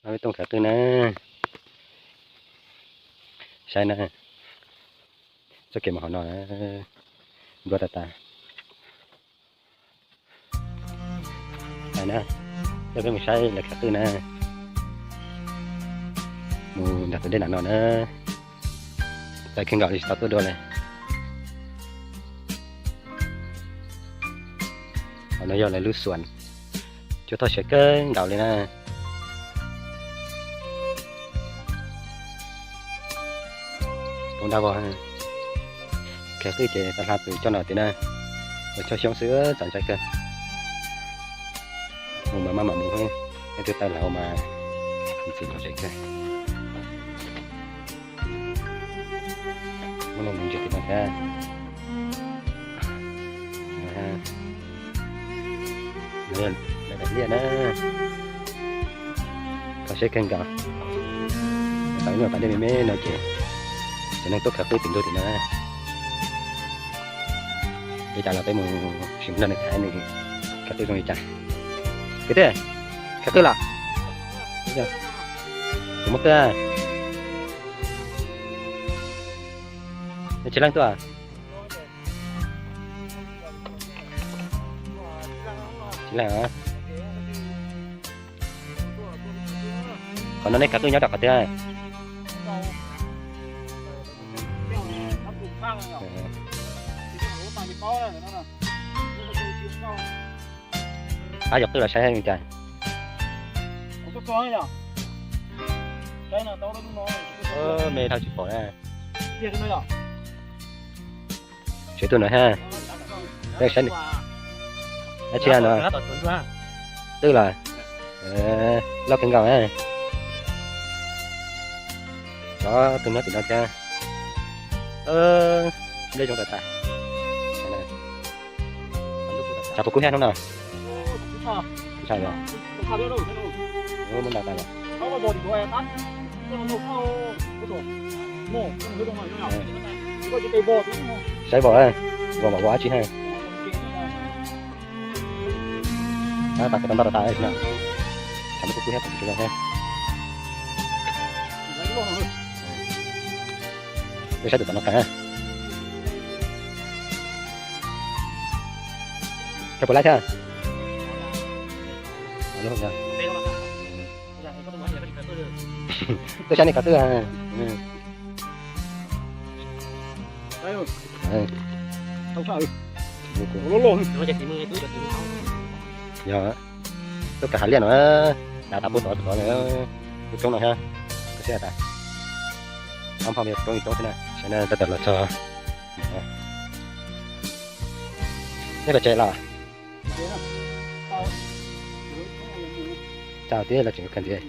Peb tuaj khaws qwj na, saib na, txoj kev mus hauv no nplua tas tas. Peb mus saib lawv khaws qwj na, mus nram tus dej nram no na, txawv kawg nkaus li tsis tau tuaj dua li. Hauv no yog lawv lub xuas, cua toj siav kawg nkaus li na. Poob dab vog, khaws qwj ces tau hla tus coj no tiag na, ua choj xyoob xwb txaus ntshai kawg. Mus mas maj mam mus, leej twg taw lawm mas ntxim lom zem kawg. Muab no mus ntsia tim no thiab. Daim liaj na, kho siab kawg nkaus. Tau nyuag pas dej me me no ces cov neeg tuaj khaws qwj tim ntug tim no. Li cas los peb mus sim nrog nws tham nws khaws qwj zoo li cas. Kwv tij, khaws qwj los? Kuv muaj qwj. Neb tsis leej tuaj? Tsis leej. Qhov no nej khaws qwj nyob rau qhov twg? Pab yuav qwj los saib li cas? Me dhau tsis pom na. Tsev tuaj no ha. Saib, dab tsi no? Qwj los? Loj kawg nkaus na. Cov tus nyob tim no thiab. Dej zoo tas tas. Tshav puas kub thiab hnub no? Ntshai os. Muab ntau tas los. Saib vos, vos vos vos dab tsi ha. Tab tom ntau tas tas no. Tshav puas kub thiab, tshav puas kub thiab. Saib tus tom no qees. Khaws puas laib thiab? Tuaj saib nej khaws qwj. Yog tuaj khaws hav liaj no, dav tas pub tod tod, lub roob no thiab. Khaws siab tas, ob phooj ywg roob ib roob xwb na, sawv daws tab tom los txog. Nej pais tsev los? Tau tias los tseem khaws ntxiv.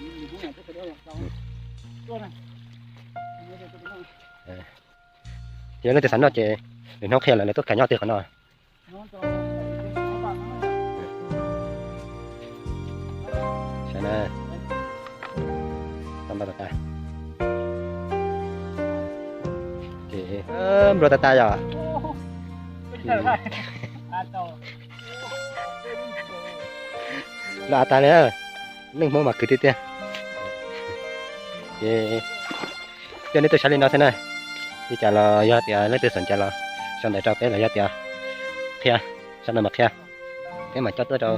Ces leej twg xav noj ces lwm hnub qhia lawv, lawv tuaj khaws nyob twg qhov no. Ces nplua tas tas yom. Los av tas li, neej Hmoob mas khwv tiag tiag. Ces coj nej tuaj saib li no xwb na. Li cas los yog tias leej twg xom ncas los sau ntawv rau peb los yog tias qhia, sau ntawv mas qhia, peb mam coj tuaj rau